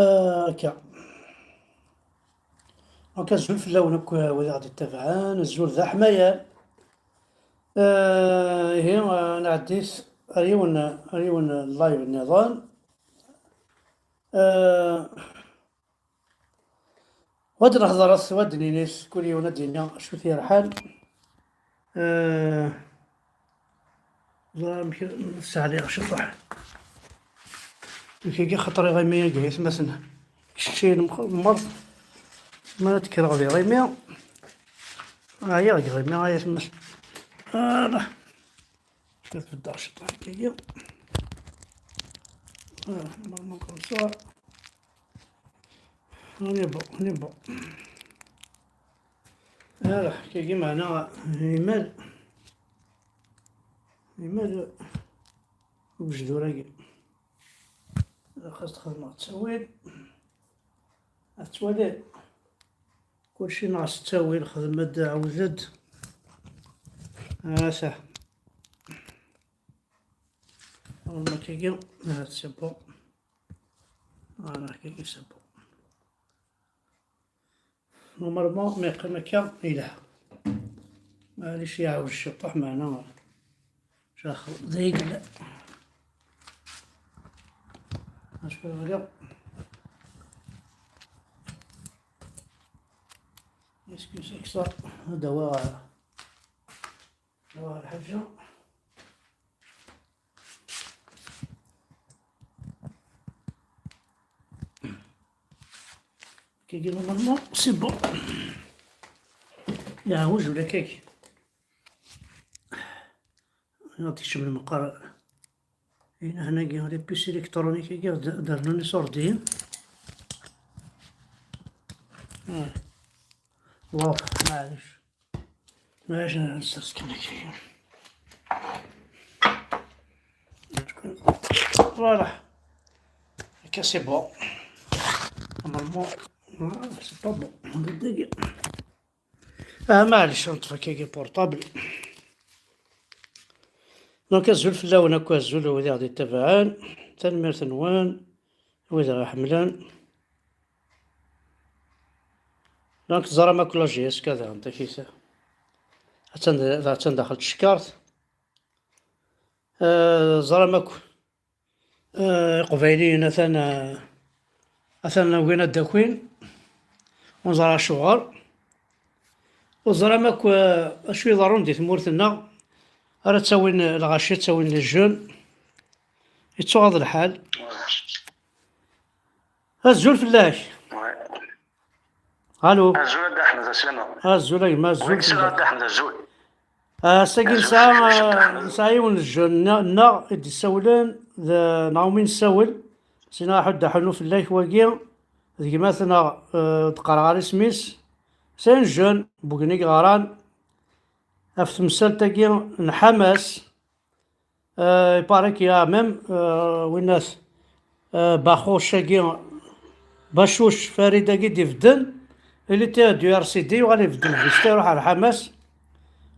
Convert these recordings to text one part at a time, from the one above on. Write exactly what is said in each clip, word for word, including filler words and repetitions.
Akka. Donc, azul fell-awen akk, eh, wid i ɣ-d-ittabaɛen, azul d aḥmayan. Eh, ihi, eh, nɛeddi-t ar yiwen, ar yiwen n live nniḍen. Eh, wa d-nehḍer, wa d-nini, kul yiwen ad d-yini acu t-yerḥan. Eh, ẓer amek sseɛliɣ ciṭuḥ. Nekk-agi xaṭer iɣimi-agi aytmaten keččin mx-, mmerḍ. Ma ad kkreɣ di ɣimi, ɛyiɣ deg ɣimi ay atmaten. Ala. Ad beddeɣ ciṭuḥ akkagi. Voilà, normalement comme ça. On est bon, on est bon. Ala, akkagi meɛna imal, imal ugejdur-agi. Xas txedmeɣ ttawil, ad twali. Kulci neɣ s ttawil, xdem-d, ɛawed-d. Ata. Normalement, akkagi, ah, c'est bon. Voilà, akkagi, c'est bon. Normalement, ma yeqqim akka, yelha. Maɛlic, iɛawed ciṭuḥ, meɛna, caxu, d ay yella. Acu ara ɣliɣ? Excuse, ça, ad awiɣ, ad awiɣ lḥaǧa. Kagi, normalement, c'est bon. Iɛawed ula kagi. Ad ikcem lmeqqar. Hna, hnagi, les puces électroniques-agi, d-, d-rnan iṣurdiyen. Ah. Wow, maɛlic. Maɛlic, ad nessers kan akka. Voilà. Akka, c'est bon. Normalement, ah, c'est pas bon. Ah, maɛlic, ad neṭṭef akkagi portable. Donc, azul fell-awen akk, azul wid i ɣ-d-ittabaɛen. Tanemmirt-nwen, wid i ɣ-iḥemmlen. Donc, teẓram akk la J S K daɣen, takit. Attan d-, attan daxel tcekkart. Eh, teẓram akk. Eh, Iqbayliyen atan, eh, atan ugin ad d-akin. Ur neẓri acuɣer. Ur teẓram akk, eh, acu iḍerrun di tmurt-nneɣ. Ara ttawin lɣaci, ttawin les jeunes. Yettuɣaḍ lḥal. Azul fell-ak. Allo. Azul a Dda Ḥmed, aslama. Azul a gma, azul. Wi ksir a Dda Ḥmed, azul. Ass-agi nesɛa, nesɛa yiwen n jeune nneɣ i d-issawlen, d Naomi nessawel. Sina aḥuddu aḥunnu fell-ak wagi, d gma-tneɣ, eh, d-qqareɣ ɣer isem-is. C'est un jeune, bugni yeɣran ɣef temsalt-agi n Ḥamas. Euh, il paraît qu'il y a même, euh, winna-t, euh, Baxuc-agi, Bacuc Farid-agi d-ibedden, il était du R C D, yuɣal ibedden vista, iruḥ ar Ḥamas.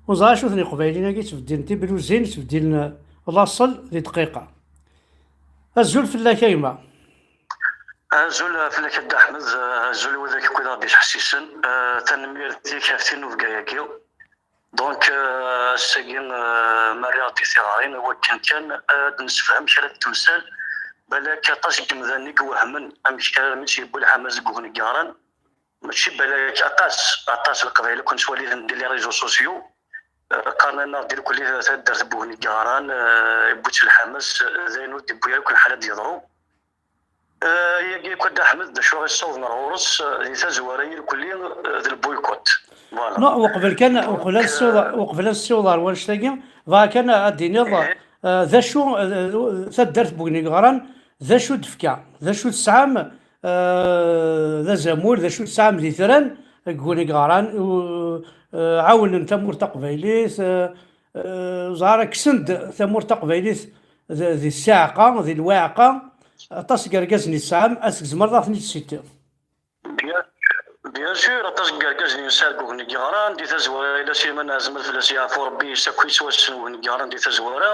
Ur ẓriɣ acu-ten Iqbayliyen-agi, ttbeddilen tibluzin, ttbeddilen, euh, laṣel di dqiqa. Azul fell-ak, a gma. Azul fell-ak a Dda Ḥmed, azul i widak akk i d aɣ-d-ittḥessisen. Euh, tanemmirt-ik ɣef tinubga-agi. Donc, euh, ass-agi, euh, ma rriɣ-d i tiɣri, i wakken kan ad d-nessefhem kra n temsal, balak aṭas n yemdanen i iwehmen amek armi tt-yewwi lḥamas deg ugni yeɣran. Mačči balak, aṭas, aṭas n Leqbayel akk nettwali-ten di les réseaux sociaux, euh, qqaren-aneɣ-d irkelli taddart n ugni yeɣran, euh, yewwi-tt lḥamas, d ayen ur d-yewwi ara akk lḥal ad d-yeḍru. Eh, yagi akk a Dda Ḥmed, d acu i ɣ-yessawḍen ar ɣur-s, eh, di tazwara irkelli, eh, d lbuykuṭ. Voilà. Non, uqbel kan, donc, uqbel ad nessiweḍ, eh, uqbel ad nessiweḍ ar wannect-agi, bɣa kan ad d-tiniḍ, eh, eh, d acu, eh, taddart n Bugni Yeɣran, d acu d-tefka, d acu tesɛam, eh, d azamul, d acu tesɛam d itran deg Bugni Yeɣran, eh, eh, ɛawnen tamurt taqbaylit, eh, eh, ẓer, kksen-d tamurt taqbaylit d, di ssiɛqa, di lwiɛqa, aṭas n yergazen i tesɛam, ad tzemreḍ ad ten-id-tessitiḍ. Bien, bien sûr, aṭas n yergazen i nesɛa deg ugni yeɣran, di tazwara, yella Sliman Ɛezmal fell-as yeɛfu Rebbi, yes akk yettwassen ugni yeɣran di tazwara.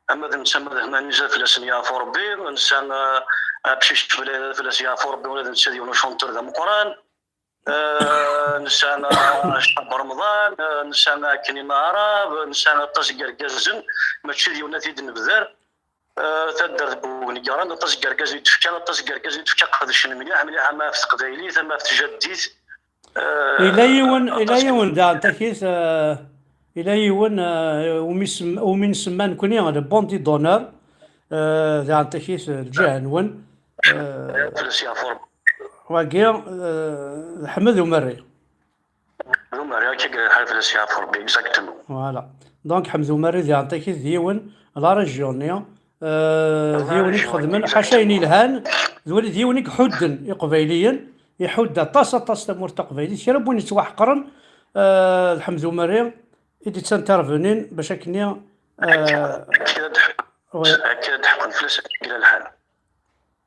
ama d netta, ama d Hmani, zad fell-asen yeɛfu Rebbi. Nesɛa, eh, Abcic Blayla, fell-as yeɛfu Rebbi, ula d netta d yiwen ucuntur d ameqqran. Eh, nesɛa, eh, Ccab Remḍan, eh, nesɛa akken Maɛrab, nesɛa aṭas n yergazen, mačči d yiwen ad t-id-nebder. Eh, taddart n Bugenegran, aṭas n yergazen i d-tefka, aṭas n yergazen i d-tefka, qedcen mliḥ, mliḥ, ama ɣef teqbaylit, ama ɣef tjaddit. Eh, Yella yiwen, yella yiwen daɣen takit, eh, yella yiwen, eh, umi sem-, umi nsemma nekni le bandit d'honneur, eh, daɣen takit, eh, lǧiha-nwen. Eh, fell-as yeɛfu Rebbi. Wagi, eh, d Ḥmed Umerri. D Umerri, akka i lḥal, fell-as yeɛfu Rebbi, exactement. Voilà. Donc, Ḥmed Umerri daɣen takit d yiwen, la région-nni, eh, d yiwen i ixedmen, ḥaca ayen yelhan, d win, d yiwen i iḥudden Iqbayliyen, iḥudd aṭas, aṭas tamurt taqbaylit. Kra n win yettwaḥeqren, eh, d Ḥmed Umerri i d-yettintervenin bac akken, eh, Akka, akka ad ḥ-, oui. Akka ad ḥekkun fell-as, akka i yella lḥal.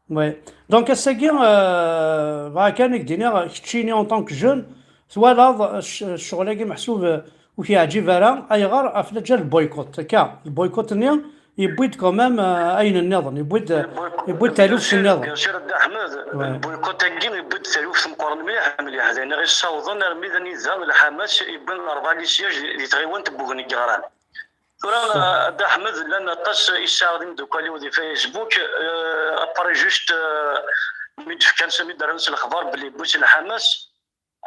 Oui. Donc, ass-agi, euh, bɣiɣ kan ad k-d-iniɣ, keččini, en tant que jeune, twalaḍ cc-, ccɣel-agi meḥsub, euh, ur k-yeɛǧib ara, ayɣer? Ɣef laǧal n boycott, akka, le boycott-nni yewwi-d quand même, euh, ayen nniḍen, yewwi-d, yewwi-d taluft nniḍen. Bien sûr, Dda Ḥmed, Ouais. Le boycott-agi yewwi-d taluft meqqren mliḥ, mliḥ. D ayen i ɣ-yessawḍen armi d anida Lḥamas yewwi rebɛa n les sièges di tɣiwant n Bugenegran. Tura, a Dda Ḥmed, llan aṭas i sɛiɣ d imeddukal-iw di Facebook, euh, après juste, euh, mi d-fkan, mi d-rran s lexbar belli yewwi-tt Lḥamas,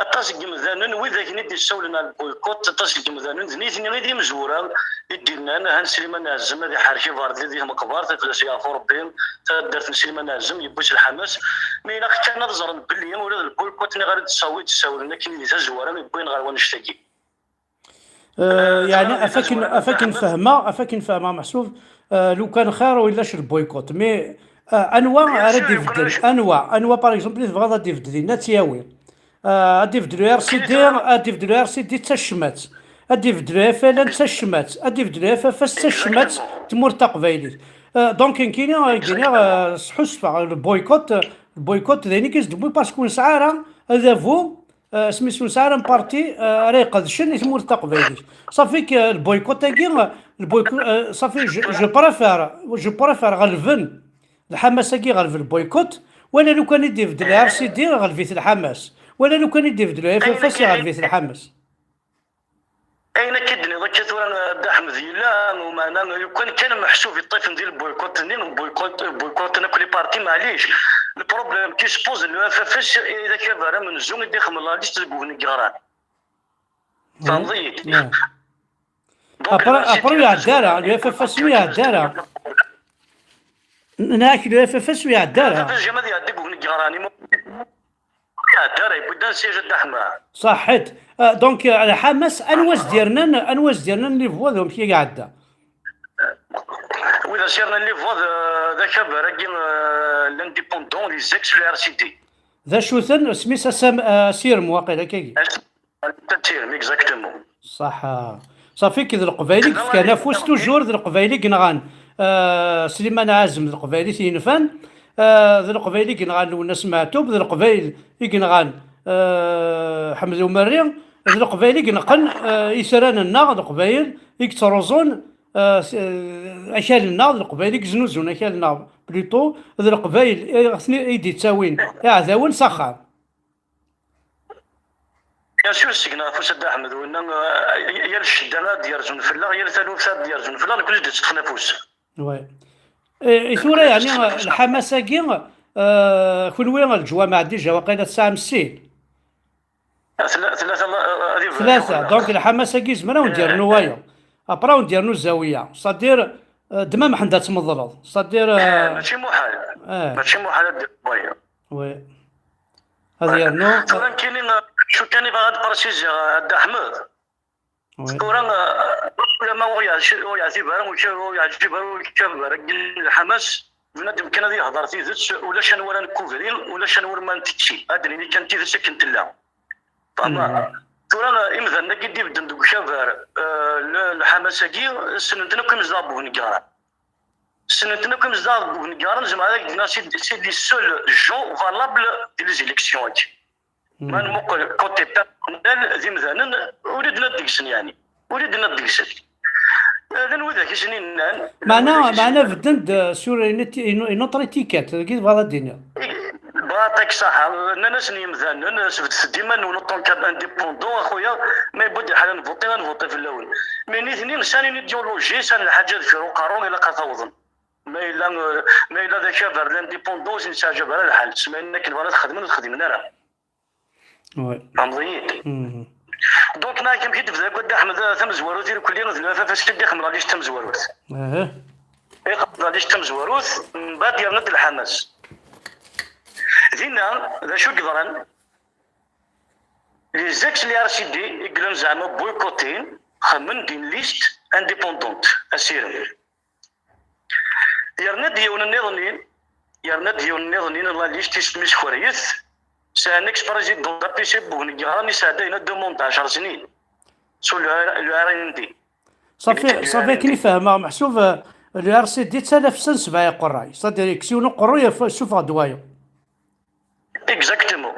aṭas n yimdanen, wid akken i d-yessawlen ar lboycott, aṭas n yimdanen, d nitni i d imezwura i d-yennan, ahan Sliman Ɛazem ad iḥerrek iberdi di tmeqbert, fell-as yeɛfu Rebbi, taddart n Sliman Ɛazem yewwi-tt Lḥamas. Mi ilaq kan ad ẓren belli ula d lboycott-nni ɣer i d-tessawi-, d-ssawlen akken di tazwara, yewwi-n ɣer wannect-agi. Euh, yeɛni, af akken, af akken fehmeɣ, af akken fehmeɣ, meḥsub, euh, lukan xir ulac lboycott. Mais, euh, anwa ara d-ibeddel? Anwa, anwa, par exemple, i tebɣiḍ ad d-ibeddel dinna, ad tt-yawi? Euh, ad d-ibeddel le R C D, ad d-ibeddel le R C D d tacmat. Ad d-ibeddel le F L N d tacmat. Ad d-ibeddel le F F S d tacmat. Tmurt taqbaylit. Euh, donc, nekkini, euh, ttḥussuɣ, euh, lboycott, euh, lboycott d ayen i k-d-tewwi, parce que ur nesɛi ara adabu, euh, asmi ur nesɛi ara un parti, euh, ara iqedcen i tmurt taqbaylit. Safi que, euh, lboycott-agi, euh, lboycott, euh, safi, je, je préfère, je préfère ɣelben Lḥamas-agi, ɣelb lboycott, wala lukan i d-ibeddel R C D, ɣelb-it Lḥamas, wala lukan i d-ibeddel F F S, ɣelb-it Lḥamas. Ayen akka i d-tenniḍ akka tura, a Dda Ḥmed, yella, umeɛna, lukan kan meḥsub iṭṭifen di lboycott-nni, boycott, boycott-nni akk les partis, maɛlic. Le problème qui se pose, le F F S, i d akabar amenzu i d-ixemmem la liste deg Bugenegran. Tfehmeḍ-iyi-d? Après, après ur iɛedda ara, le F F S ur iɛedda ara. Nɛak, le F F S ur iɛedda ara. F F S jamais ad iɛeddi deg Bugenegran, ur iɛedda ara, yewwi-d ansi a Dda Ḥmed. Ṣaḥḥit. Euh, donc, euh, Lḥamas, anwa s-d-yernan, anwa s-d-yernan les voix d wamek i iɛedda? Wid as-yernan les voix d, d akabar-agi, euh, l'indépendant, les ex le R C D. D acu-ten? Isem-is Asam-, euh, Asirem, waqila, akkagi. Asirem, exactement. Ṣaḥa. Safi que d Leqbayel i yefkan afus, toujours d Leqbayel i yenɣan, euh, Sliman Ɛazem, d Leqbayel i t-yenfan, euh, d Leqbayel i yenɣan Lwennas Meɛtub, d Leqbayel i yenɣan, euh, Ḥmed Umerri, d Leqbayel i ineqqen, euh, itran-nneɣ, d Leqbayel i yettruẓun, euh, s-, euh, akal-nneɣ, d Leqbayel i yeznuzun akal-nneɣ, plutôt, d Leqbayel i, i d-yettawin iɛdawen s axxam. Bien sûr, ssegneɣ afus a Dda Ḥmed, winna, euh, yal ccedda ad d-yerzun fell-aɣ, yal taluft ad d-yerzun fell-aɣ, nekkni ad d-ṭṭfen afus. Ouais. I, i tura, yeɛni, Lḥamas-agi, euh, kunwi leǧwameɛ déjà waqila tesɛam sin. Tla-, tlata, euh, ad ibɣu tlata, donc Lḥamas-agi yezmer ad wen-d-yernu wayeḍ. Après ad wen-d-yernu Zawiya. C'est-à-dire, euh, ddem amḥend ad tmeḍleḍ. C'est-à-dire, euh, mačči muḥal. Mačči muḥal ad d-yernu wayeḍ. Oui. Ad yernu. Tura nekkini, euh, acu kan i bɣiɣ ad préciser, euh, a Dda Ḥmed. Oui. Tura, euh, ulama ur yeɛci-, ur yeɛtib ara, ur ye-, ur yeɛjib ara, ur yekcab ara deg Lḥamas. Bnadem kan ad yehder tidet, ulac anwa ara nkubri, ulac anwa ur ma ntekki. Ad d-nini kan tidet akken tella. Fahmeḍ? Tura, euh, imdanen-agi d-ibedden deg ukabar, euh, le-, Lḥamas-agi, ssnen-ten akk imezdaɣ n Bugenegran. Ssnen-ten akk imezdaɣ n Bugenegran, zemreɣ ad ak-d-iniɣ c'est, c'est les seuls gens valables di les élections-agi. Ma nmuqel côté personnel, d imdanen, ur id-nna deg-sen, yeɛni. Ur id-nna deg-sen. Eh, llan widak i sen-innan, llan Meɛna, widak i meɛna sen-innan. Bedden-d, eh, sur une éti-, une, une autre étiquette, dagi tebɣiḍ ad d-tiniḍ. Baṭik ṣaḥa, nnan-asen yemdanen, sbeddet-d iman-nwen en tant qu'indépendant, a xuya, ma yewwa-d lḥal ad nvuṭi, ad nvuṭi fell-awen. Mais nitni sɛan une idéologie, sɛan lḥaǧa deffir uqerru, ilaq ad t-awḍen. Ma yella, eh, ma yella d akabar l'indépendance, ur sen-yettaɛjab ara lḥal, ttmeslayen akken bɣan ad xedmen, ur t-xdimen ara. Ouais. Tfehmeḍ-iyi-d? Mhm. Donc, neɣ amek i d-tebda akk Dda Ḥmed, tamezwarut irkelli d lafaf-as i d-ixdem la liste tamezwarut. Aha. Ixdem la liste tamezwarut, mbeɛd yerna-d Lḥamas. Dinna, d acu i yeḍran? Les ex L R C D i yellan zeɛma boycottin, xedmen-d une liste indépendante, asirem. Yerna-d yiwen nniḍen, yerna-d yiwen nniḍen, la liste isem-is Kuryet, c'est un ex-président de la P C Bugen Yeɣran, isɛedda yella deux mandats, ɛecr snin, sous le, le R N D. Safi, safi, akken i fehmeɣ, meḥsub, eh, le R C D d talafsa n sebɛa iqerray, c'est-à-dire, yekkes yiwen uqerruy, yaf-, yessufeɣ-d wayeḍ. Exactement.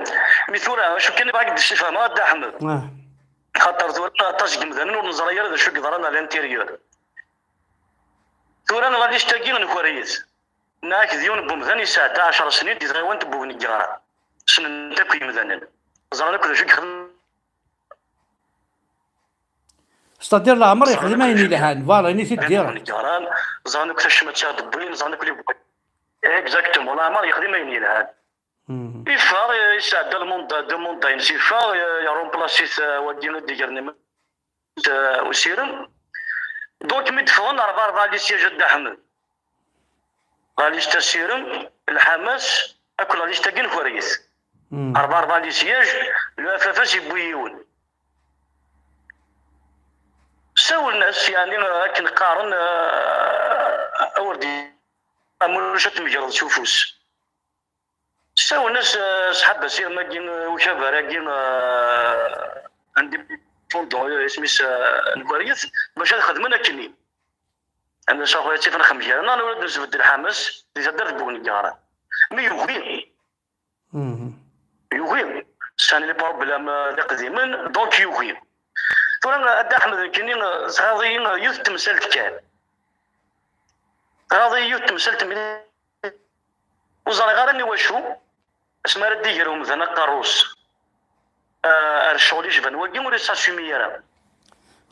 Mi tura, acu kan i bɣiɣ ad d-ssifehmeɣ, a Dda Ḥmed. Ah. Xaṭer tura, aṭas n yemdanen ur neẓri ara d acu i yeḍran à l'intérieur. Tura, la liste-agi n Kuryet, neɣ d yiwen n umdan yesɛedda ɛecr snin di tɣiwant n Bugen Yeɣran. Ssnen-t akk yemdanen. Ẓran akk d acu i yexdem. C'est-à-dire, leɛmer yexdem ayen yelhan, voilà, ini-t-id direct. Ẓran akk tacmat i ɣ-d-wwin, ẓran akk li-, exactement, leɛmer yexdem ayen yelhan. Mhm. Yeffeɣ, eh, yesɛedda lmunda, deux mandats-ines, yeffeɣ, eh, yerrumplace-it, eh, wagi i d-igren iman-, eh, usirem. Donc, mi d-ffɣen, rebɛa rebɛa les sièges a Dda Ḥmed. La liste asirem, Lḥamas, akked la liste-agi n Kuryet. Mhm. Rebɛa rebɛa les sièges, le F F S yewwi yiwen. Sawlen-as, yeɛni, akken qqaren, eh, awer d-, am ulac ad tmegreḍ s ufus. Sawlen-as, eh, ṣṣḥab asirem-agi, eh, ukabar-agi, eh, indépendant, eh, isem-is, eh, n Kuryet, bac ad xedmen akkenni. Am asaxu ad tt-ifen xemger, neɣ ur ad nesbedd Lḥamas di taddart n Bugen Yeɣran. Mi yugi. Mhm. Yugi. Sɛan les problèmes, euh, d iqdimen, donc yugi. Tura, a Dda Ḥmed, nekkini, euh, tɣaḍ-iyi, euh, yiwet n temsalt kan. Tɣaḍ-iyi yiwet n temsalt mliḥ. Ur ẓriɣ ara i wacu. Asmi ara d-iger umdan aqerru-s, ah, ar ccɣel icban wagi, ur yessasumi ara.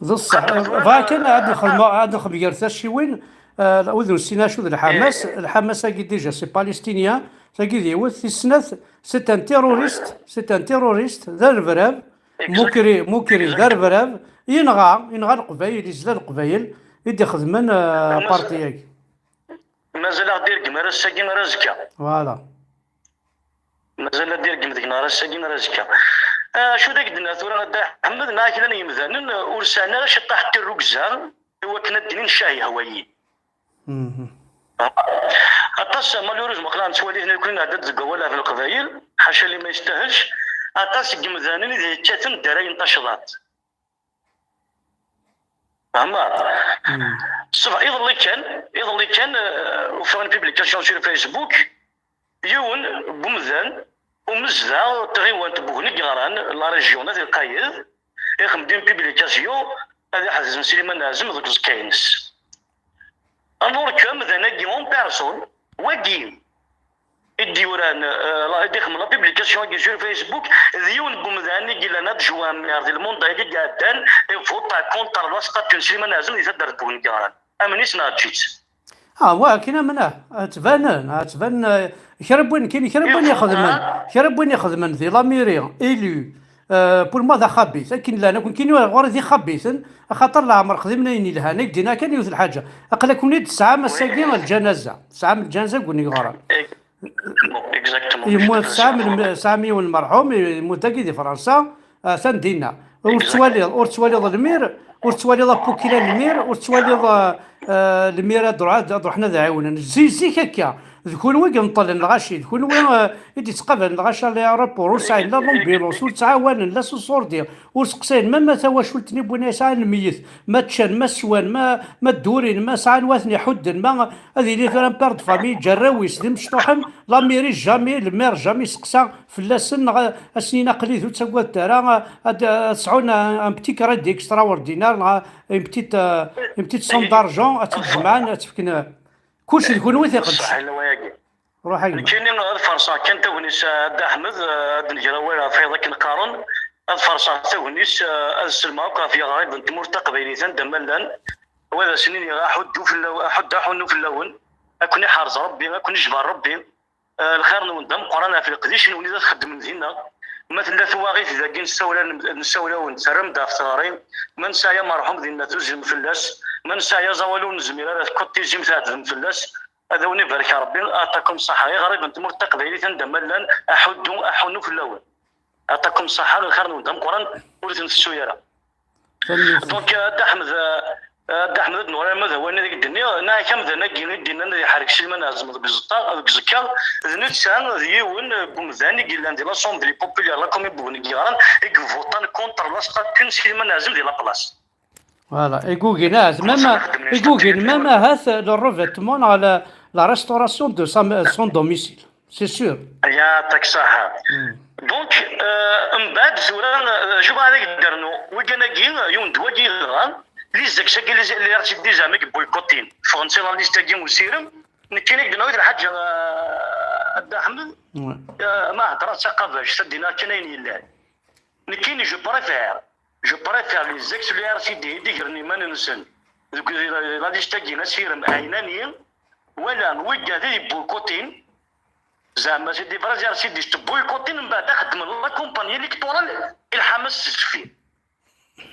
D ṣṣeḥ. Xaṭer tura, bɣiɣ kan ad nxedmeɣ, ad nxedmeɣ gar tacciwin, ah, wid ur nessin acu d Lḥamas. Eh. Lḥamas-agi, déjà, c'est palestinien. Tagi d yiwet. Tis snat, c'est un terroriste, c'est un terroriste, d arebrab. Exact. Mukri, Mukri, d arebrab. Yenɣa, yenɣa Leqbayel, yezla Leqbayel, i d-ixedmen, ah, parti-agi. Mazal ad ɣ-d-irgem ar ass-agi ar azekka. Voilà. Mazal ad d-irgem deg-neɣ ar ass-agi ar azekka. Ah, acu d ak-d-nniɣ tura, a Dda Ḥmed, neɣ kra n yemdanen ur sɛin ara ciṭṭaḥ n tirrugza i wakken ad d-inin ccah yehwa-yi. Mhm. Aṭas, malheureusement, aql-aɣ nettwali nekkni nɛedda-d deg wawal ɣef Leqbayel, ḥaca liman yestahel, aṭas n yemdanen i d-yekkaten ddarayen tacḍaṭ. Fehmeḍ? Hmm. Ṣṣbeḥ, iḍelli kan, iḍelli kan, euh, ufiɣ une publication sur Facebook, yiwen n umdan, umezdaɣ n tɣiwant n Bugen Yeɣran, la région n At Lqayed, ixdem-d une publication ad iḥedzen Sliman Ɛazem deg uẓekka-ines. Alors que amdan-agi en personne, wagi, i d-yuran, euh, la, i d-ixdem la publication-agi sur Facebook, d yiwen n umdan i yellan adjoint maire di lmunda-agi i iɛeddan, i vota contre la statue n Sliman Ɛazem di taddart n Bugen Yeɣran. Amen-itt neɣ eǧǧ-itt. Ah, wa, akken amneɣ. Ttbanen, ttbanen, euh, kra n win, kra n win ixedmen, kra n win ixedmen di la mairie, élu, Euh, pour moi d axabit. Akken llan, akk nekkini ɣur-i d ixabiten, axaṭer leɛmer xdimen ayen yelhan. Ak-d-iniɣ kan yiwet lḥaǧa. Aql-aken-id tesɛam ass-agi lǧanaza. Tesɛam lǧanaza deg Bugen Yeɣran. Exactement. Yemmut, tesɛam lm-, tesɛam yiwen n merḥum, yemmut dagi di Fransa, atan dinna. Ur tettwaliḍ, ur tettwaliḍ lmir, ur tettwaliḍ apukila n lmir, ur tettwaliḍ, euh, euh, lmir ad ruḥ-, ad ruḥen ad ɛiwnen. Zi-, zik akka. D kunwi i ineṭṭlen lɣaci, d kunwi, eh, i d-ittqabalen lɣaci à l'aéroport, ur sɛin la l'ambulance, ur ttɛawanen la s uṣurdi, ur seqsayen ma, ma tawacult-nni n win yesɛan lmeyyet, ma ččan, ma swan, ma, ma ddurin, ma sɛan waten iḥudden, ma ad yili tura un père de famille, yeǧǧa arraw-is d imecṭuḥen, la mairie jamais, le maire jamais iseqsa fell-asen, neɣ ad sen-yini aql-i ur ttagadet ara, ad, ad sɛun un, un petit crédit extraordinaire, neɣ une petite, euh, une petite somme d'argent, ad tt-id-jemɛen, ad tt-fken. Kullec d kunwi i t-ixeddcen. Ṣṣeḥ, yella wayagi. Ruḥ a gma. Nekkini ad farṣeɣ kan tagnit, a Dda Ḥmed, ad d-nger awal ɣef wayen akken qqaren. Ad farṣeɣ tagnit, ad sellmeɣ akk ɣef yiɣriben n tmurt taqbaylit anda ma llan. Wa ad asen-iniɣ aḥuddu fella-, aḥuddu aḥunnu fell-awen. Ad ken-iḥerz Rebbi, ad ken-ijber Rebbi. Eh, lxir-nwen d ameqqran ɣef leqdic-nwen i la txeddmem dinna. Ma tella twaɣit dagi nessawel-, nessawel-awen, terram-d ɣef teɣri. Ma nesɛi amerḥum dinna tuzlem fell-as. Ma nesɛi aẓawal ur nezmir ara tkuṭṭizim tɛetbem fell-as. Ad awen-ibarek Rebbi, aɛṭakum ṣṣeḥḥa. Iɣriben n tmurt taqbaylit anda ma llan, aḥuddu, aḥunnu fell-awen. Aɛṭakum ṣṣeḥḥa, lxir-nwen d ameqqran, ur ten-tettu ara. Tanemmirt. Donc, euh, Dda Ḥmed, euh, euh, Dda Ḥmed, ad nuɣal arma d awal-nni deg d-nniɣ, neɣ amdan-agi i d-yennan ad iḥerrek Sliman Ɛazem deg uẓeṭṭa, deg uẓekka, d netta, d yiwen, euh, n umdan i yellan di l'Assemblée populaire, la commune n Bugni i yeɣran, i yevvuṭan contre la statue n Sliman Ɛazem di la place. Voilà, i yugin ahat, même, i yugin même ahat le revêtement, la, la restauration de sa, son domicile, c'est sûr. Yeɛṭik ṣṣeḥḥa. Donc, euh, mbeɛd tura, euh, acu bɣiɣ ad ak-d-rnu, wiggan-agi, yiwen d wagi yedɣa, les ex-agi, les, les R T D zeɛma i yebuykutin, ffɣen si la liste-agi n usirem, nekkini ad ak-d-nawi lḥaǧa, euh, a Dda Ḥmed, euh, ma heddreɣ d taqabact, ad d-iniɣ kan ayen yellan. Nekkini, je préfère, je préfère les ex-R T D i d-igren iman-nsen deg la liste-agi asirem ɛinani, wala wigad i yebuykutin, zeɛma c'est des vrais R T D i yebuykutin, mbeɛd ad xeddmen la campagne électorale i lḥamas s tteffi.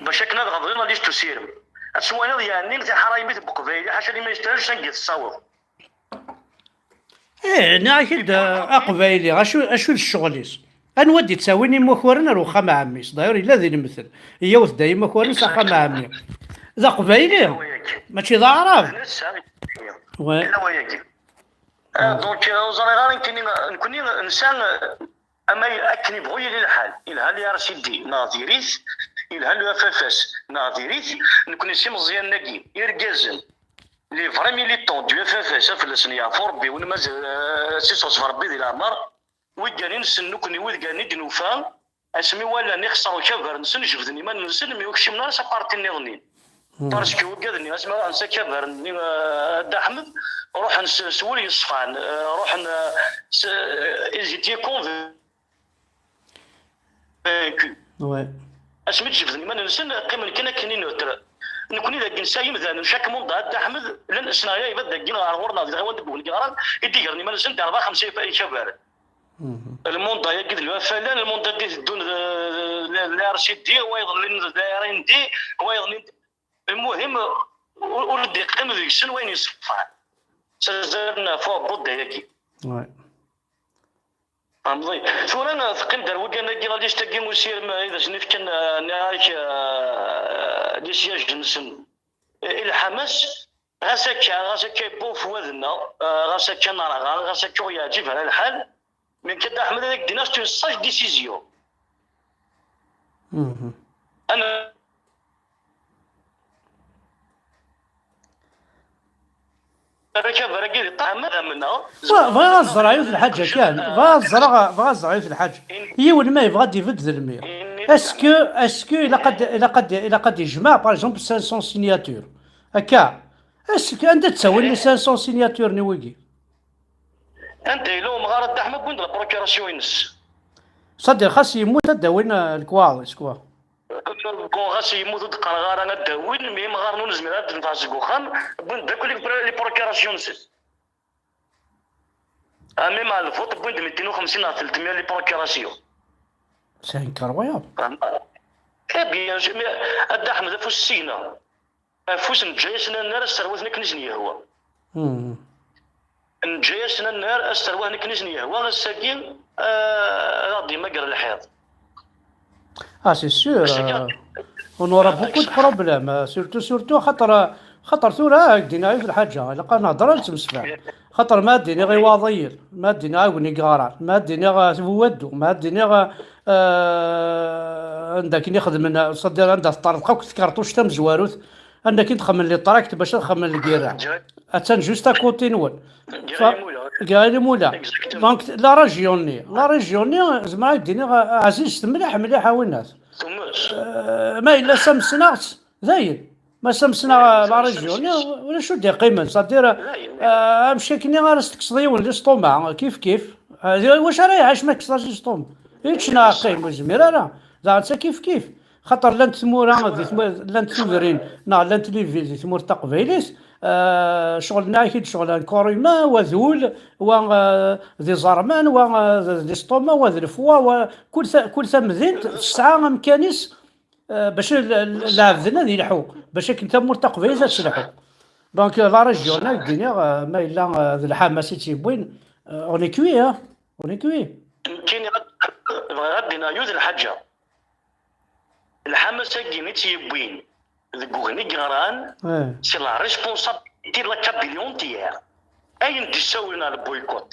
Bac akken ad ɣeḍlen la liste usirem. Ad twaliḍ yeɛni tiḥraymit n Uqbayli, ḥaca liman yestraj sanga i tessaweḍ. Eh, nniɣ-ak-id, eh, Aqbayli, acu, acu d ccɣel-is? Anwa d-ittawin imakaren ar uxxam n ɛemmi-s? D'ailleurs, yella d inemten. Yewwet-d imakaren s axxam n ɛemmi. D Aqbayli, mačči d Aɛrab. Ouais. Ah, donc, euh, ur ẓriɣ ara nekkini, nekkni nesɛa, euh, ama akken yebɣu yili lḥal, yelha le R C D neɣ diri-t, yelha le F F S neɣ diri-t, nekkni s imeẓyanen-agi, irgazen, les vrais militants du F F S, ad fell-asen yeɛfu Rebbi, win ma z-, eh, s-iseɣzef Rebbi di leɛmer, wiggan i nessen nekkni, wiggan i d-nufa, asmi walan ixṣer ukabar-nsen, jebden iman-nsen, mi ur kcimen ara s aparti nniḍen. Parce que wigad-nni, asmi ruḥen s akabar-nni, eh, a Dda Ḥmed, ruḥen s, s wul yeṣfan, eh, ruḥen, eh, s, eh, ils étaient convaincus. Ouais. Asmi d-jebden iman-nsen, qqimen kan akken i neutre. Nekkni dagi nesɛa imdanen, chaque mandat, a Dda Ḥmed, llan sneɣyayeb dagi ɣer ɣur-neɣ di tɣiwant n Bugni Yeɣran, i d-igren iman-nsen di rebɛa xemsa ikabaren. Mhm. Lmunda-yagi d lwafalan, lmunda-agi teddun d, d, d R C D, wayeḍ-nni d R N D, wayeḍ-nni d, lmuhim, ur, ur d-iqqim deg-sen wayen iṣefan. Ttazzalen ɣef uɛebbuḍ-agi. Ouais. Amḍi. Tura teqqim-d ar wiggan-agi, la liste-agi n usirem i d asen-ifkan, eh, nniɣ-ak, eh, les sièges-nsen i lḥamas. Ɣas akka, ɣas akka yewwa ufwad-nneɣ, eh, ɣas akka nerɣa, ɣas akka ur yeɛǧib ara lḥal, mais nekk a Dda Ḥmed ad ak-d-iniɣ, c'est une sage décision. Mhm. Ana Akabar-agi di ṭṭɛam ad amneɣ. Wa, bɣiɣ ad ẓreɣ yiwet lḥaǧa kan. Bɣiɣ ad ẓreɣ, bɣiɣ ad ẓreɣ yiwet lḥaǧa. Yiwen ma yebɣa ad ibedd d lmir. Est-ce que, est-ce que ilaq ad, ilaq ad, ilaq ad ijmeɛ, par exemple, cinq cents signatures? Akka. Est-ce que anda ttawin les cinq cents signatures-nni wigi? Anda yella umɣar a Dda Ḥmed, wwin-d la procuration-ines. C'est-à-dire, xas yemmut ad d-awin, euh, lekwaɣeḍ-is, quoi. Bon, ɣas yemmut ur d-qqareɣ ara ad d-awin, mi imɣaren ur nezmir ara ad d-neffeɣ seg uxxam, wwin-d akk les, les procurations-nsen. Ah, même à le vote, wwin-d mitin u xemsin neɣ telt mya les procurations. C'est incroyable. Eh bien, je, mais, a Dda Ḥmed, afus seg-neɣ. Afus neǧǧa-yasen annar ad sserwaten akken i sen-yehwa. Hmm. Neǧǧa-yasen annar ad sserwaten akken i sen-yehwa, ass-agi, ah, ad aɣ-d-yemmager lḥiḍ. Ah, c'est sûr, euh, on aura beaucoup de problèmes, euh, surtout, surtout, xaṭer, euh, xaṭer tura, euh, ak-d-iniɣ yiwet lḥaǧa, ilaq ad nehder, ad nettemsefham. Xaṭer ma ad d-iniɣ Iwaḍiyen, ma ad d-iniɣ Agni Geɣran, ma ad d-iniɣ, eh, At Buwaddu, ma ad d-iniɣ, eh, anda akken i xedmen, eh, ṣadir anda teṭṭerḍeq akk tkerṭuct tamezwarut, anda akken xedmen les tracts bac ad xedmen lgirra. Attan juste à côté-nwen. Fa-, Gaël Moula. Donc, la région-nni, la région-nni, zemreɣ ad d-iniɣ, eh, ɛzizet mliḥ, mliḥ, a winnat. Eh, ma yella samsnaɣ-tt, dayen. Ma samsnaɣ la région-nni, ulac ur d-iqqimen. C'est-à-dire, eh, amek akken ara s-tekkseḍ yiwen l'estomac, kif kif. Eh, d wacu ara iɛac ma kkseɣ l'estomac? Yečč neɣ qqim, ur yezmir ara. Daɣen d kif kif. Xaṭer llant tmura, di tmura, llant tudrin, neɣ llant les villes di tmurt taqbaylit, eh, ccɣel-nni akid ccɣel n corps humain, wa d ul, wa, eh, d iẓerman, wa, eh, d, d l'estomac, wa d le foie, wa, kul ta-, kul tamdint tesɛa amkan-is, eh, bac l-, l-, lɛebd-nni ad yelḥu, bac akken tamurt taqbaylit ad telḥu. Donc, eh, la région-nni, ad d-iniɣ, eh, ma yella, eh, d Lḥamas i tt-yewwin, eh, on est cuit, hein, on est cuit. Nekkini bɣiɣ ad d-iniɣ yiwet n lḥaǧa. Lḥamas-agi i tt-yewwin deg ugni yeɣran, eh, c'est la responsabilité de la Kabylie entière. Ayen d-issawlen ɣer le boycott.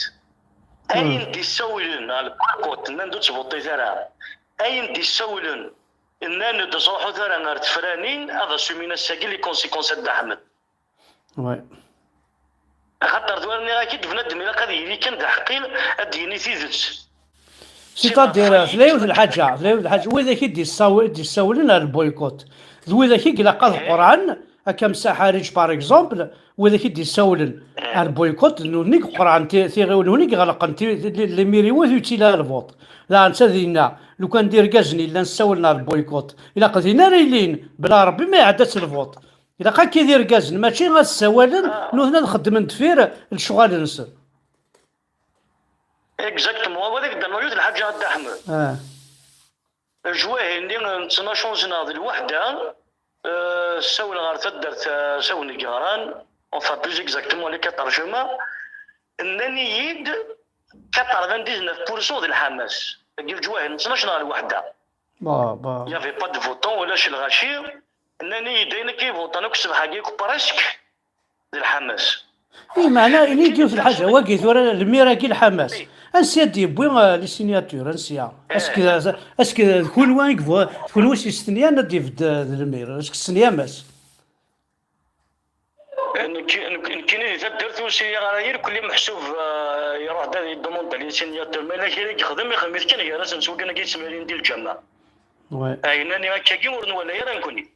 Ayen d-issawlen ɣer le boycott, nnan-d ur ttvuṭit ara. Ayen d-issawlen, nnan-d ur ttruḥut ara ɣer tefranin, ad assumin ass-agi les conséquences a Dda Ḥmed. Ouais. Axaṭer d wara nniɣ-ak-id, bnadem ilaq ad yili kan d aḥeqqi, ad d-yini tidet. C'est-à-dire, tella yiwet n lḥaǧa, tella yiwet n lḥaǧa, widak i d-issaw-, i d-issawlen ar lboycott, d widak i ilaq ad qerɛen, akka am Saḥariǧ, par exemple, widak i d-issawlen ar lboycott, d nutni i iqerɛen ti-, tiɣiwin, nutni i iɣelqen ti-, ti-, les mairies ur yettili ara lvuṭ. Daɣen netta dinna, lukan d irgazen yellan ssawlen ar lboycott, ilaq din ara ilin, bla Rebbi ma iɛedda-tt lvuṭ. Ilaq akka d irgazen, mačči ad ssawalen, nutni ad xeddmen deffir lecɣal-nsen. Exactement, wa d ak-d-rnu yiwet n lḥaǧa a Dda Ḥmed. Ah. Lejwahi-nni n ttnac neɣ d lweḥda, eh, ssawleɣ ɣer taddart, eh, s awen-d-yeɣran, enfin plus exactement les quatre juin, nnan-iyi-d quatre-vingt-dix-neuf pour cent d Lḥamas. Deg lejwahi n ttnac neɣ lweḥda. Bah, bah. Il y avait pas de votant, ulac lɣaci. Nnan-iyi-d ayen akka i votan akk ṣṣbeḥ-agi akk presque d Lḥamas. I meɛna, ini-d yiwet lḥaǧa, wagi tura lmir-agi Lḥamas. Ansi ad d-yewwi, eh, les signatures, ansi-a? Est-ce que, est-ce que d kunwi i yebɣu, d kunwi s yestenyan ad d-ibedd, eh, d lmir? Est-ce que testenyamt-as? Nekki, nekki, nekkini di taddart ur sriɣ ara irkelli meḥsub, eh, iruḥ-d ad yeddumunḍ les signatures. Ma yella kra i yexdem, ixdem-it kan gar-asen s wakken akka i ttmalin di lǧameɛ. Ouais. Ayen-nni akkagi ur nwala ara nekkni.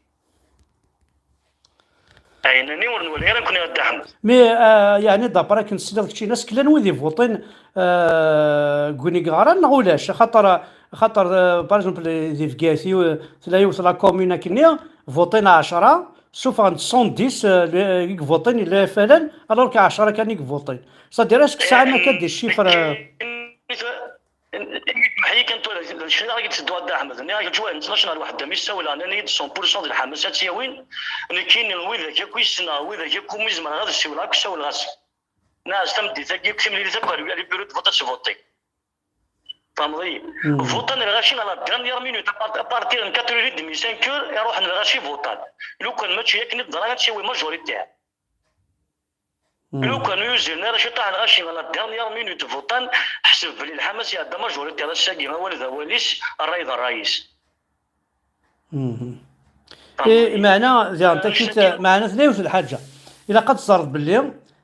Ayen-nni ur nwala ara nekkni a Dda Ḥmed. Mais, euh, yeɛni, d'après akken tesliḍ keččini, est-ce que llan wid ivuṭin, euh, deg win i yeɣran neɣ ulac? Axaṭer, axaṭer, euh, par exemple, di Bgayet, euh, tella yiwet la commune akkenni, vuṭin ɛecṛa, suffɣen-d cent dix, euh, i ivuṭin, les F L N, alors que ɛecṛa kan i ivuṭin. C'est-à-dire, est-ce que sɛan akka des chiffres, euh, Meḥyi kan tura, d acu i ɣ-yetteddu a Dda Ḥmed? Nniɣ-ak leǧwayeh n ttnac neɣ lweḥda mi ssawleɣ, nnan-iyi-d cent pour cent d Lḥamas ad tt-yawin. Nekkini, widak akk i ssneɣ, widak akk umi zemreɣ ad ssiwleɣ, akk ssawleɣ-asen. Nniɣ-as tameddit-agi akk timlilit akk ar, ar les bureaux de vote ad svuṭin. Tfehmeḍ-iyi? Vuṭan lɣaci à la dernière minute, à part-, à partir n quatre heures et demie, cinq heures, i ruḥen lɣaci vuṭan. Lukan mačči akken i d-neḍra, ad tt-yawi majoritaire. Lukan ur yuziren ara ciṭaḥ lɣaci à la dernière minute vuṭan, ḥseb belli Lḥamas iɛedda majoritaire ass-agi, awal d awal-is, ṛṛay d ṛṛay-is. Mhm. Eh, meɛna, diɣen, takit, meɛna tella yiwet n lḥaǧa. Ilaq ad teẓreḍ belli,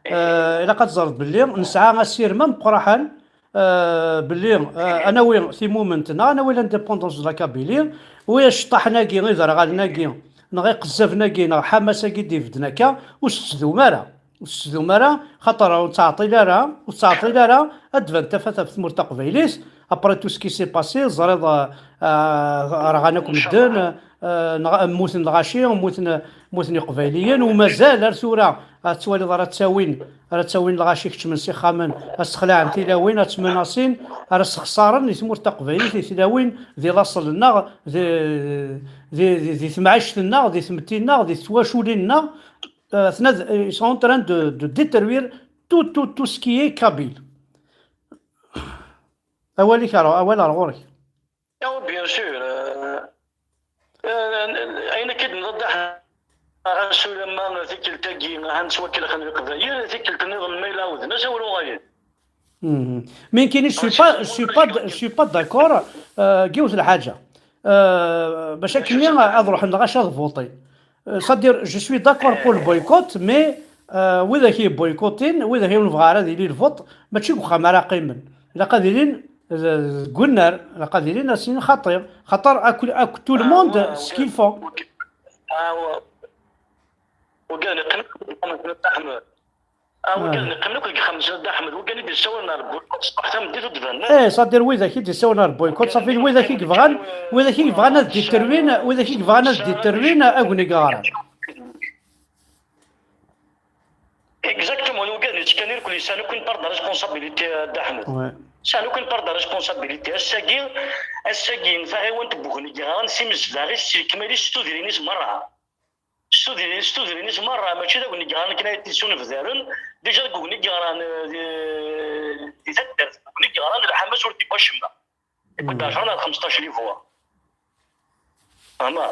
eh, ilaq ad teẓreḍ belli nesɛa asirem ameqqraḥan, eh, belli, eh, ad nawi timument neɣ ad nawi l'indépendance de la Kabylie, u aceṭṭaḥen-agi, iderɣalen-agi, neɣ iqezzaben-agi, neɣ Ḥamas-agi d-ibedden akka, ur s-tettdum ara. Ur s-tettdum ara, xaṭer ur tettɛeṭṭil ara, ur tettɛeṭṭil ara ad d-tban tafat ɣef tmurt taqbaylit. Après tout ce qui s'est passé, teẓriḍ, euh, euh, rɣan akk medden, euh, neɣ-, mmuten lɣaci, mmuten, mmuten iqbayliyen, u mazal ar tura ad twaliḍ ara ttawin, ara ttawin lɣaci keččmen s ixxamen, ad sexlaɛen tilawin, ad tmenasin, ara sexṣaren i tmurt taqbaylit, i tilawin, di laṣel-nneɣ, di, di, di, di temɛict-nneɣ, di tmetti-nneɣ, di twaculin-nneɣ. Euh, tnad-, ils sont en train de, de détruire tout, tout, tout ce qui est kabyle. Awal-ik ar, awal ar ɣur-k. Oh, bien sûr. Euh, euh, ayen akka i d-tenniḍ, Dda Ɣas ulamma tikkelt-agi ahan ttwakelxen Leqbayel, tikkelt nniḍen ma yella ɛawden-as awer uɣalen. Mhm. Mais nekkini, je suis pas, je suis pas, je suis pas d'accord, euh, deg yiwet lḥaǧa. Euh, bac akken ad ruḥen lɣaci ad votin. Euh, c'est-à-dire, je suis d'accord pour le boycott, mais, euh, widak i boycottin, widak i nebɣa ara ad yili lvote, mačči deg uxxam ara qqimen. Ilaq ad ilin, euh, deg unnar, ilaq ad ilin asin xaṭi, xaṭer akk, akk tout le monde ce qu'il faut. Wigad yeqqimen akk deg uxxam n Dda Ḥmed. Ah, wigad yeqqimen akk deg uxxam n Dda Ḥmed, wigad i d-yessawalen ar boycott ṣṣbeḥ tameddit ur d-banen ara. Eh, c'est-à-dire, widak i d-yessawalen ar boycott, ṣafi, widak i yebɣan, widak i yebɣan ad d-iterwin, widak i yebɣan ad d-iterwin agni yeɣran. Exactement, wigad yettekkan irkel yesɛan akk une part de responsabilité, Dda Ḥmed. Sɛan akk une part de responsabilité. Ass-agi, ass-agi, taɣiwant n wegni yeɣran s imezdaɣ-is, s lekmal-is, s tudrin-is merra. S tudrin, s tudrin-is merra, mačči d agni yeɣran akken ay t-id-sunebdaren. Déjà deg ugni yeɣran, eh, di, di taddart, deg ugni yeɣran lḥamas ur d-yewwi acemma. Yewwi-d ɛecra neɣ xmesṭac les voix. Fehmeḍ?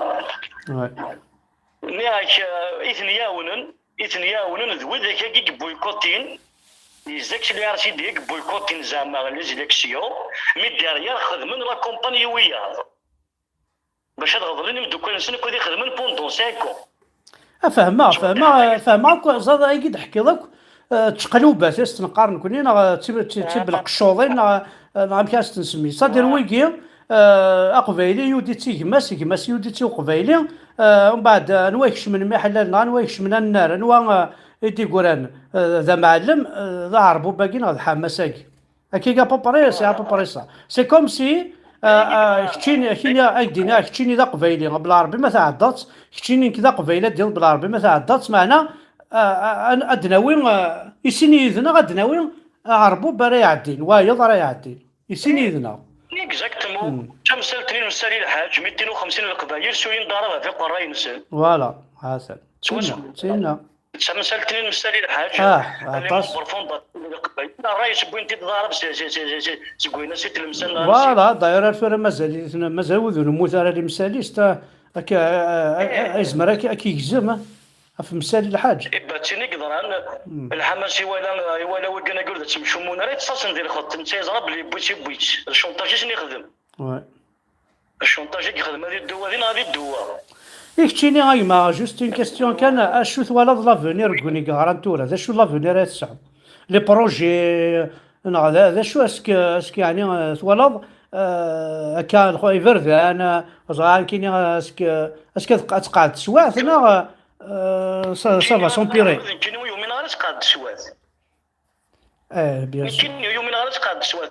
Nniɣ-ak, eh, i ten-yɛawnen, i ten-yɛawnen d widak-agi i yebuykutin, les ex-L R C D i yebuykutin zeɛma les élections, mais derrière xedmen la campagne i wiyaḍ. Bac ad ɣeḍlen imeddukal-nsen akk ad ixedmen pendant cinq ans. Ah, fehmeɣ, fehmeɣ, fehmeɣ akk, ẓad agi d-ḥkiḍ akk, eh, d teqlubat i s-tenqar nekni, neɣ d tib-, d tib-, d tibelqeccuḍin, neɣ, eh, neɣ amek ara s-tensemmi. C'est-à-dire wigi, eh, aqbayli yudi-tt i gma-s, gma-s yudi-tt i uqbayli, eh, umbeɛd, eh, anwa ikecmen miḥellal, neɣ anwa ikecmen annar, anwa, eh, i d-igran, eh, d amɛellem, eh, d aɛerbub-agi neɣ d ḥamas-agi. Akka i à peu près, c'est à peu près ça. C'est comme si, euh, euh, keččini, kini, ad k-d-iniɣ, keččini d aqbayli, bla Ṛebbi ma tɛeddaḍ-tt, keččini nekk d aqbayli, ad d-tiniḍ bla Ṛebbi ma tɛeddaḍ-tt, meɛna, euh, euh, ad d-nawi, euh, i sin yid-neɣ, ad d-nawi aɛerbub ara iɛeddin, wayeḍ ara iɛeddin, i sin yid-neɣ. Exactement. Tamsalt-nni n Msali Lḥaǧ, mitin u xemsin n Leqbayel, suyin-d aɛrab ɣef iqerray-nsen. Voilà, ḥasan. Tinna, tinna. Tamsalt-nni n Msali Lḥaǧ, ah, aṭas. Membre fondateur n Leqbayel, ṛṛay-is wwin-t-id d aɛrab seg wayen-as i tlemsa. Voilà, d'ailleurs ar tura mazal, mazal wid ur nemmut ara limsal-is, akka, eh, eh, yezmer ad k-yegzem, eh, ɣef Msali Lḥaǧ. Ibatin i yeḍran, lḥamas iwala, iwala wiggan-agi ur d-ttemcummun ara, yettasen di lxeṭṭ, netta yeẓra belli yewwi-tt, yewwi-tt, d cunṭaj i sen-ixdem. Cunṭaj i yexdem ad iddu wa din, ad iddu wa. I keččini a gma, juste une question kan, acu twalaḍ l'avenir n win i yeɣran tura? D acu l'avenir ay tesɛiḍ? Les projets, neɣ d, d acu, est-ce que, est-ce que yeɛni, eh, twalaḍ, eh, akka lxu-, iberdan, eh, ẓran kini, eh, est-ce que, est-ce que ad tqeɛɛed teswiɛt, neɣ, eh, ça, ça va s'empirer? Nekkini ur yumin ara ad tqeɛɛed teswiɛt. Eh, bien sûr. Nekkini ur yumineɣ ara ad tqeɛɛed teswiɛt.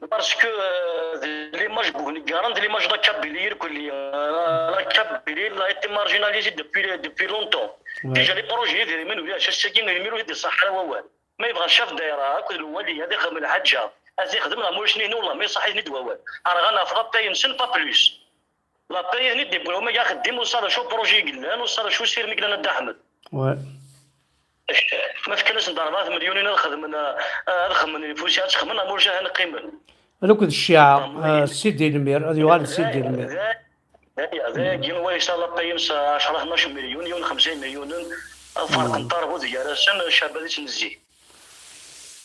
Parce que, euh, d l'image n win i yeɣran, d l'image de la Kabylie irkelli. Euh, la Kabylie a été marginalisée depuis, depuis longtemps. Déjà, les projets d idrimen ulac, ass-agi imir ur d-iṣaḥ ara wawal. Ma yebɣa ccaf daïra akked lwali ad ixdem lḥaǧa, ad t-ixdem neɣ ma ulac nihni, wallah ma iṣaḥ-iten-id wawal. Rɣan ɣef la paye-nsen, pas plus. La paye-nni d-yewwi, ma axeddim ur s-ara acu projet i yellan, ur s-ara acu sirem i yellan a Dda Ḥmed. Ma fkan-asen-d rebɛa tmelyunin ad xedmen, ad xedmen lfusi, ad xedmen, am ulac ahan qqimen. Akked cciɛa, eh, Sidi Lmir, ad yuɣal d Sidi Lmir. Dagi, wa yesɛa la paye-ines ɛecra, tnac melyun, yiwen xemsa imelyunen, ad ferqen tarbuḍ gar-asen, ccɛab ad ittnezzi.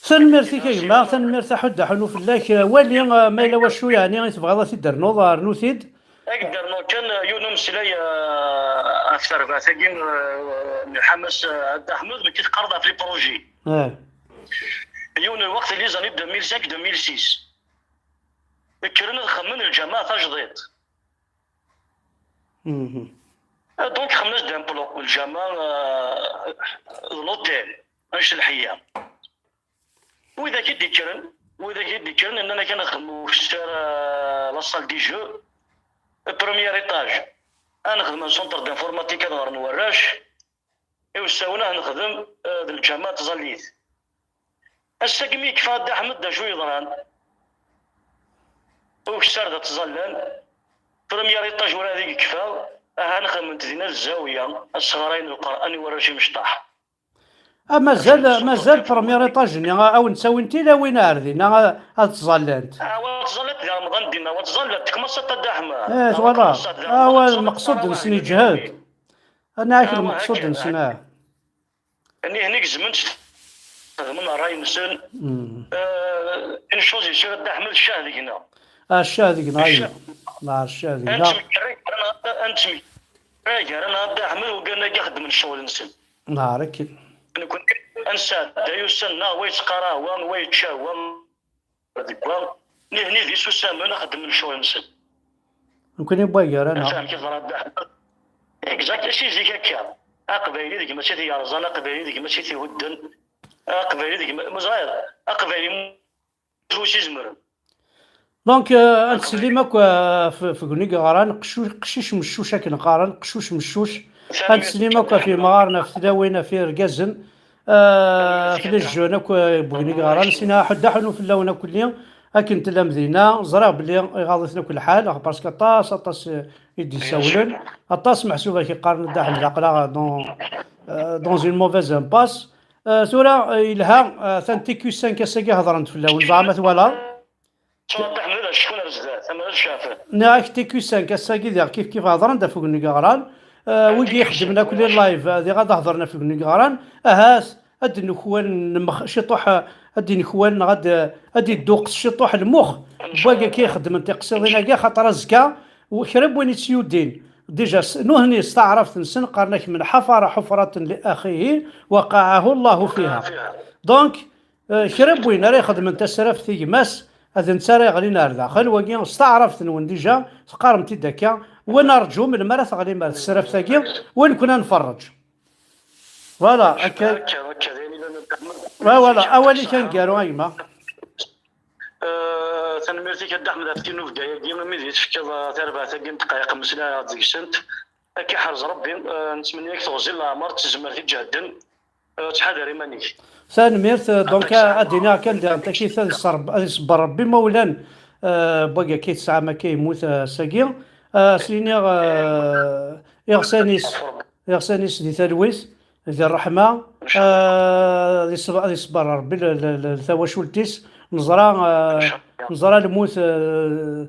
Tanemmirt-ik a gma, tanemmirt a Ḥud Aḥunu fell-ak. Wali, eh, ma yella wacu yeɛni i tebɣiḍ ad t-id-ternuḍ, rnu-t-id. Ad k-d-rnuɣ kan, eh, yiwen ummeslay, eh, ɣef terbaɛt-agi, eh, n Ḥamas, eh, Dda Ḥmed, mi k-teqqareḍ ɣef les projets. Yiwen n lweqt, les années deux mille cinq, deux mille six, kkren ad xemmen lǧameɛ tajdiṭ. Donc xemmen-as-d un plan, lǧameɛ, eh, d l'hôtel, annect n lḥeyya. Widak i d-ikkren, widak i d-ikkren, nnan-ak ad nexdem ukessar, eh, la salle des jeux, premier étage, ad nexdem un centre d'informatique ad ɣren warrac, iwessawen ad nexdem, eh, d lǧameɛ n tẓallit. Ass-agi mi yekfa Dda Ḥmed, d acu yeḍran? Ukessar d ttẓallan, premier étage ur ad yekfa, aha nexdem-t dinna d zzawya, ad sɣarayen Lqur'an i warrac imecṭaḥ. Ah, mazal, mazal premier étage-nni, a wen-ttawin tilawin ar dinna, a, ad ttẓallant. Ah, wa ttẓallant di Remḍan dinna, wa ttẓallant, tekmaṣaṭ a Dda Ḥmed. Eh, twalaḍ. Ah, wa lmeqsud-nsen yeǧhed. Anaɛik lmeqsud-nsen, ah. Nihni gezmen-tt, xedmen ṛṛay-nsen. Une chose ici, Dda Ḥmed, ccah deg-neɣ. Ah, ccah deg-neɣ, ay. Ccah. Ccah deg-neɣ. Ad nettmekra gar-aneɣ, ad nettmekra gar-aneɣ, Dda Ḥmed, ugan-agi xeddmen ccɣel-nsen. Neɛreq. Nekkni ad nesɛedday ussan-nneɣ, wa yettqara wa, wa yečča wa, deg wa. Nihni d isusamen, xeddmen ccɣel-nsen. Nekkni n wagar-aneɣ. Amek i teḍra Dda Ḥmed? Exact, si zik akka. Aqbayli d gma-s i t-yerẓan, aqbayli d gma-s i t-ihudden, aqbayli d gma-, ma ẓriɣ, aqbayli ur s-izemren. Donc, euh, ad nsellem akk, euh, f-, f gni yeɣran, qcu-, qcic meccuc akken qqaren, qcuc meccuc. Ad nsellem akk ɣef yemɣaren, ɣef tlawin, ɣef yergazen, euh, ɣef les jeunes akk, euh, n gni yeɣran. Sina aḥuddu aḥunnu fell-awen akk-nni, akken tellam dinna. Ẓriɣ belli iɣaḍ-iten akk lḥal, parce que aṭas, aṭas, euh, i d-yessawlen. Aṭas meḥsub ak iqqaren Dda Ḥmed aql-aɣ dans, euh, dans une mauvaise impasse. Euh, tura, euh, yelha, euh, atan T Q cinq ass-agi hedren-d fell-awen, zeɛma twalaḍ? Tura Dda Ḥmed, acku ar zdat, ama ad ceɛfen. Nniɣ-ak T Q cinq ass-agi diɣ kif kif hedren-d ɣef gni yeɣran. Euh, wigi ixeddmen akk les live, euh, diɣ ad hedren ɣef gni yeɣran. Ahat ad d-nukwan nemx-, ciṭuḥ, euh, ad d-inekwan neɣ ad, ad d-idduqes ciṭuḥ lmux n wagi akka ixeddmen tiqsiḍin-agi, axaṭer azekka u-, kra n win i tt-yuddin. Déjà, s-, nutni s taɛrabt-nsen qqaren-ak: "من حفر حفرة لأخيه وقعه الله فيها". Donc, euh, kra n win ara ixedmen tasraft i gma-s, ad netta ara yeɣlin ar daxel, wagi s taɛrabt-nwen déjà teqqarem-t-id akka, wa nerǧu melmi ara teɣlim ar tesraft-agi, wa nekkni ad nferreǧ. Voilà, akka. Akka, akka, d ayen illan. Ouais, voilà, awal-ik aneggaru, a gma. Euh, tanemmirt-ik a Dda Ḥmed ɣef tinubga-agi, imi d i tefkiḍ, euh, tarbaɛt-agi n ddqayeq mmeslayeɣ-d deg-sent. Ad k-iḥrez Rebbi, euh, nettmenni-ak teɣzi n leɛmer, d tezmert iǧehden, euh, ttḥadar iman-ik. Tanemmirt, euh, donc, ad d-iniɣ kan diɣen takit ad iṣer-, ad iṣebber Rebbi, ma ulan, euh, n wagi akka i tesɛam akka yemmut, euh, ass-agi. Euh, s-iniɣ, euh, iɣsan-is, iɣsan-is di talwit, di ṛṛeḥma, euh, ad iṣeb-, ad iṣebber Rebbi l-, l-, l-, tawacult-is. Neẓra, euh, neẓra lmut, euh,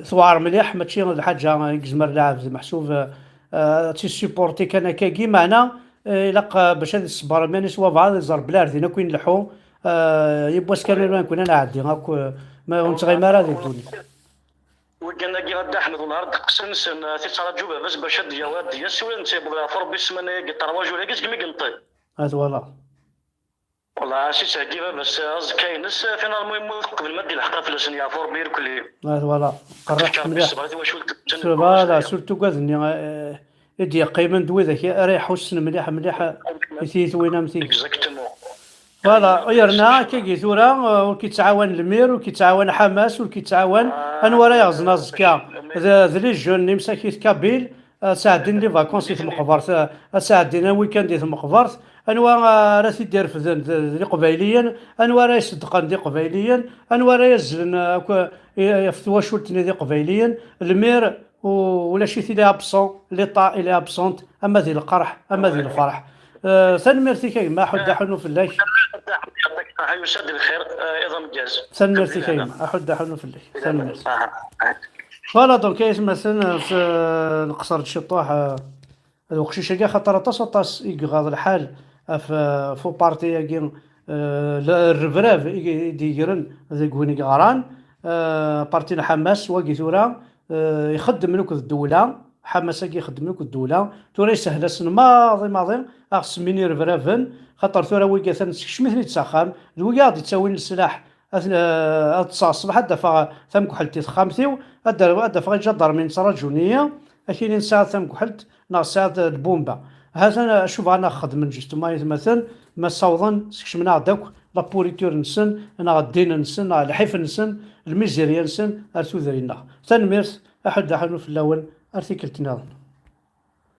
tewɛer mliḥ, mačči d lḥaǧa i yezmer lɛebd meḥsub, euh, ad tt-issupporti kan akkagi, meɛna, euh, ilaq, euh, bac ad iṣebber iman-is wabɛaḍ, iẓer belli ar din akk i nleḥḥu, euh, yiwwas kan ula nekkni ad nɛeddi akk, euh, ma ur nettɣimi ara di ddunit. Wiggan-agi a Dda Ḥmed, wellah ar ddeqs-nsen, euh, tittraǧu baba-s bac ad d-yawi, ad d-yas, ula netta yewweḍ leɛfu Ṛebbi ssmana-agi, ṭṭerwa jur-agi segmi yenṭel. Ad twalaḍ. Wellah, as-ittheggi baba-s aẓekka-ines, finalement yemmut qbel ma d-ilḥeq fell-asen, yeɛfu Ṛebbi irkelli. Ah, voilà. Qerriḥ mliḥ. Voilà, surtout ugad-nni, eh, i d-yeqqimen d widak ara iḥussen mliḥ, mliḥ, eh, i tiyitwin am ti. Exactement. Voilà, yerna akkagi tura, eh, ur k-ittɛawan lmir, ur k-ittɛawan Ḥamas, ur k-ittɛawan, anwa ara yeɣzen aẓekka? D, d les jeunes, imsakit kabyles, ad sɛeddin les vacances i tmeqbert, ad sɛeddin un week-end i tmeqbert. Anwa ara t-id-irefden? D, d Iqbayliyen. Anwa ara iṣeddqen? D Iqbayliyen. Anwa ara yazzlen akk, i, ɣef twacult-nni? D Iqbayliyen. Lmir, u-, ulac-it, il est absent, l'État, il est absent, ama di lqerḥ, ama di lferḥ. Eh, tanemmirt-ik a gma, aḥuddu aḥunnu fell-ak. Yusa-d lxir, eh, iḍ ameggaz. Tanemmirt-ik a gma, aḥuddu aḥunnu fell-ak. Tanemmirt. Voilà, donc, ay atmaten, s-, nqeṣṣer-d ciṭuḥ, euh, d uqcic-agi, axaṭer aṭas, aṭas i iɣaḍ lḥal ɣef, euh, ɣef uparti-agi, euh, le-, rrebrab i, i d-yegren deg win i yeɣran, euh, parti n Ḥamas, wagi tura, euh, ixeddem akked ddewla, Ḥamas-agi ixeddem akked ddewla, tura yeshel-asen maḍi, maḍi, ad ɣ-semmin irebraben, xaṭer tura wigi atan sekcem-iten-id s axxam, d wigi ad ɣ-d-ittawin leslaḥ, Ad, eh, ad ṭṭseɣ ṣṣbeḥ, ad d-afeɣ tamekḥelt i texxamt-iw, ad d-, ad d-afeɣ iǧadarmin ttraǧun-iyi, ad k-inin tesɛiḍ tamekḥelt neɣ tesɛiḍ lbumba. Ha-t-an acu bɣan ad xedmen justement aytmaten, ma ssawḍen, skecmen-aɣ-d akk, la pourriture-nsen, neɣ ddin-nsen, neɣ lḥif-nsen, lmizirya-nsen ar tudrin-nneɣ. Tanemmirt, aḥuddu aḥunnu fell-awen, ar tikkelt nniḍen.